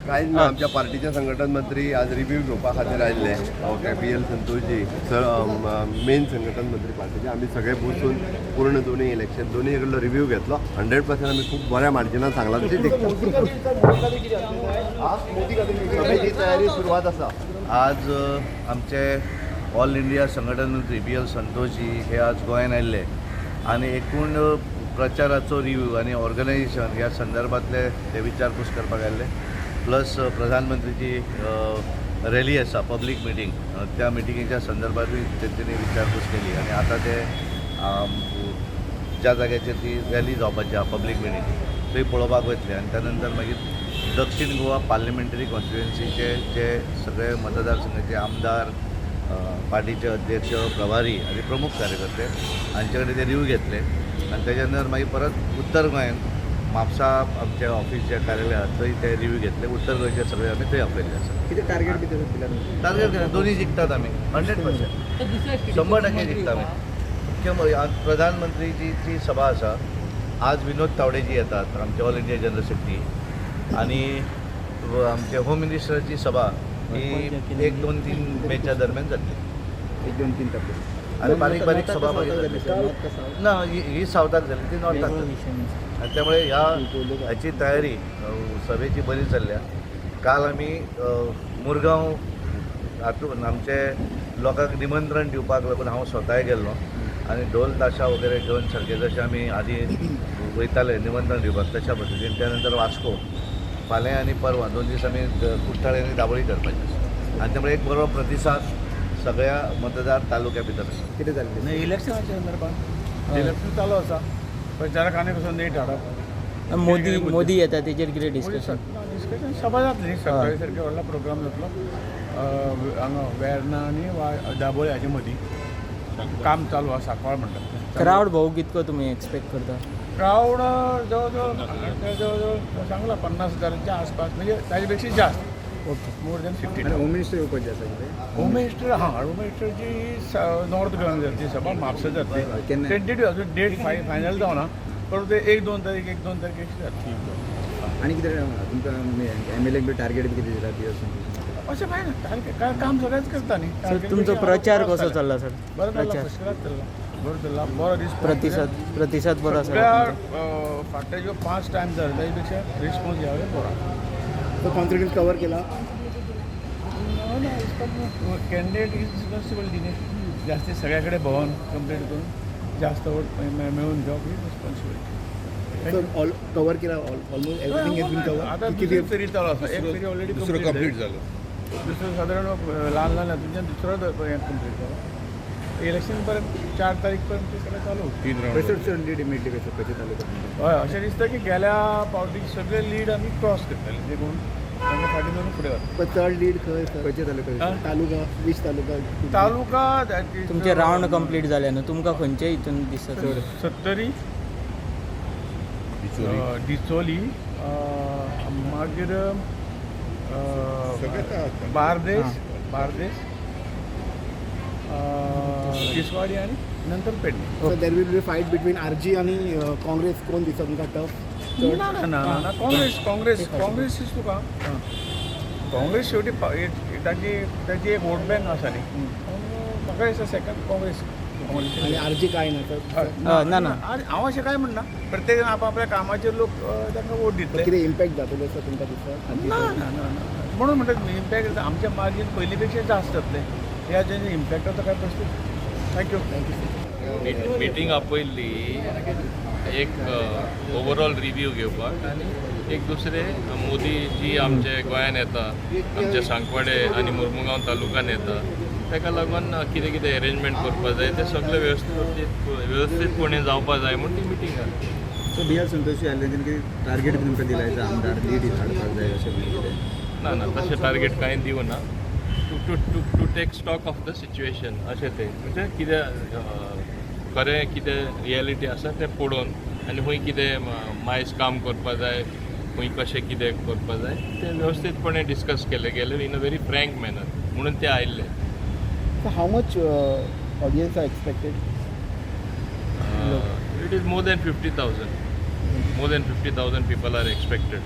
कांयच ना. आमच्या पार्टीचे संघटन मंत्री आज रिव्ह्यू घेवपा खातीर आयिल्ले. ओके, बी एल संतोषजी सर, मेन संघटन मंत्री पार्टीचे. आमी सगळे बसून पूर्ण दोन्ही इलेक्शन दोन्ही कडलो रिव्ह्यू घेतलो. 100% आमी खूब बऱ्या मार्जिनान सांगला तशें जिखता. सभेची तयारी सुरवात आसा. आज आमचे ऑल इंडिया संघटन मंत्री बी एल संतोषजी हे आज गोंयान आयिल्ले आनी एकूण प्रचाराचो रिव्यू आनी ऑर्गनायझेशन ह्या संदर्भातले ते विचारपूस करपाक आयिल्ले. प्लस प्रधानमंत्रीची रॅली आसा, पब्लीक मिटींग, त्या मिटिंगेच्या संदर्भातूय तेंच्यांनी विचारपूस केली. आनी आतां ते ज्या जाग्याचेर ती रॅली जावपाची आहा, पब्लीक मिटींग, थंय पळोवपाक वयतले. आनी त्या नंतर मागीर दक्षीण गोवा पार्लिमेंटरी कॉन्स्टिट्युएन्सीचे जे सगळे मतदारसंघाचे आमदार, पार्टीचे अध्यक्ष, प्रभारी आनी प्रमुख कार्यकर्ते हांचे कडेन ते रिव्यू घेतले. आनी तेच्या नंतर मागीर परत उत्तर गोंयान म्हापसा आमचे ऑफिस जे कार्यालय आहा थंय ते रिव्यू घेतले. उत्तर गोंयचे सगळे आमी थंय आपयल्ले आसा. कितें टार्गेट कितें दिला तुमकां? टार्गेट केलें, दोन्ही जिखतात आमी. 100%, 100% जिखता आमी. मुख्य प्रधानमंत्रीची सभा आसा. आज विनोद तावडेजी येतात, आमचे ऑल इंडिया जनरल सेक्रेटरी, आनी आमचे होम मिनिस्टराची सभा ही 1, 2, 3 मेच्या दरम्यान जातली. 1, 2, 3 तारखेर. आनी बारीक बारीक सभा मागीर जातली. ना, ही ही सावथाक जाली, ती नॉर्थाक जाली. आनी त्यामुळे ह्या हाची तयारी सभेची बरी चल्ल्या. काल आमी मुरगांव हातून आमचे लोकांक निमंत्रण दिवपाक लागून हांव स्वताय गेल्लो आनी ढोल ताशा वगैरे घेवन सारके जशें आमी आदी वयताले निमंत्रण दिवपाक तशा पद्दतीन. त्या नंतर वास्को फाल्यां आनी परवां 2 दीस आमी कुठ्ठाळे आनी दाबोळी करपाचे आसा. आनी त्यामुळे एक बरो प्रतिसाद सगळ्या मतदार तालुक्या भितर आसा. कितें जालें? नाही, इलेक्शनाच्या संदर्भात इलेक्शन चालू आसा. प्रचारक आनी कसो नेट हाडप. मोदी मोदी येता, तेजेर कितें डिस्कशन? डिस्कशन, सभा जातली. सकाळी सारखे व्हडलो प्रोग्राम जातलो हांगा वेर्ना आनी वा दाबोळी हाजे मदीं. काम चालू आसा, सांकवाळ म्हणटात. क्रावड भोव कितको तुमी एक्सपेक्ट करता? क्रावड जवळ जवळ जवळ जवळ सांगला, 50 हजारांच्या आसपास, म्हणजे ताजे पेक्षा जास्त. More than 50. आनी होम मिनिस्टर येवपाचे आसा कितें? होम मिनिस्टर, हां, होम मिनिस्टरची नॉर्थ गोंयांत जातली सभा, म्हापसा जातली. केन्ना? टेंटेटिव्ह, अजून डेट फायनल जावना, पण ते 1, 2 तारीख, 1, 2 तारखेक अशी जातली. आनी कितें तुमकां एम एल एक बी टार्गेट बी कितें दिला बी असून? अशें कांय ना. काय काम सगळेच करता न्ही. सर, तुमचो प्रचार कसो चल्ला सर? बरो चल्ला. प्रचार. फर्स्ट क्लास चल्ला, बरो चल्ला, बरो रिस्पॉन्स. प्रतिसाद बरो आसा सगळ्या तुमचो? फाटले ज्यो पांच टायम जाले ताजे पेक्षा रिस्पॉन्स ह्या वेळी बरो आसा. तो कॉन्फिडन्स कवर केला? कॅन्डिडेट is responsibility न्ही. जास्ती सगळ्याकडे भोंवन कंप्लीट करून जास्त वोट मेळून घेवप ही रिस्पॉन्सिबिलिटी. ऑल कवर केला, ऑलमोस्ट एवरीथिंग हॅज बीन आता कवर? दुसरी फेरी चालू आसा. एक फेरी ऑलरेडी दुसरं कंप्लीट झालं. दुसरं साधारण ल्हान ल्हान हातूंतल्यान दुसरो हें कंप्लीट जालो. इलेक्शन पर्यंत, 4 तारीख पर्यंत ते सगळें चालू. तीन राऊंड. लीड मेळटली कशें खंयच्या तालुक्यात? हय, अशें दिसता की गेल्या पावटी सगळे लीड आमी क्रॉस करतले, देखून तांकां फाटीं धरून फुडें वता. चड लीड खंय, खंयच्या तालुक्यात? हा? तालुका, वीस तालुका? तालुका. तुमचे रावंड कंप्लीट जाले न्हू, तुमकां खंयचे हितून दिसता चड? सत्तरी. डिचोली. डिचोली, मागीर सगळे ते बार्देस, बार्देस, तिसवाडी आणि नंतर Pedne. So there will be fight between RG आणि काँग्रेस. कोण दिसता तुमकां टफ? ना ना ना ना, काँग्रेस, काँग्रेस, काँग्रेस is तुका काँग्रेस शेवटी ताची ताची एक वोट बँक आसा न्ही. म्हणून म्हाका दिसता सेकंड काँग्रेस. आणि आरजी काय ना तर? हय. ना, ना. आनी हांव अशें काय म्हणना, प्रत्येक जाण आपआपल्या कामाचेर लोक तांकां वोट दितले. कितें इम्पॅक्ट जातलो असो तुमकां दिसता? ना ना ना ना, म्हणून म्हणटा, इम्पॅक्ट आमच्या मार्जीन पयलीं पेक्षा जास्त जातले. ह्या जें इम्पॅक्टाचो काय प्रश्न. Thank you, thank you. Meeting आपयल्ली एक ओवरऑल रिव्यू घेवपाक आनी एक दुसरे मोदीजी आमचे गोंयान येता, आमच्या सांकवाडे आनी मुर्मुगांव तालुक्यान येता, ताका लागून कितें कितें अरेंजमेंट करपा जाय ते सगळे व्यवस्थीत व्यवस्थीतपणे जावपा जाय म्हूण ती मिटींग जाली. सो बी आर संतोषी आयले, तेणी कितें टार्गेट बी तुमकां दिला, एज आमदार लीड हाडपाक जाय अशें बी कितें? ना ना, तशें टार्गेट कांय दिवना. To take stock of the situation अशें तें, म्हणजे कितें खरें कितें रियलिटी आसा तें पळोवन आनी खंय कितें मायज काम करपा जाय, खंय कशें कितें करपा जाय तें वेवस्थीतपणे डिस्कस केलें गेलें in a very frank manner, म्हणून ते आयिल्ले. How much audience are expected? It is more than 50,000, more than 50,000 people are expected.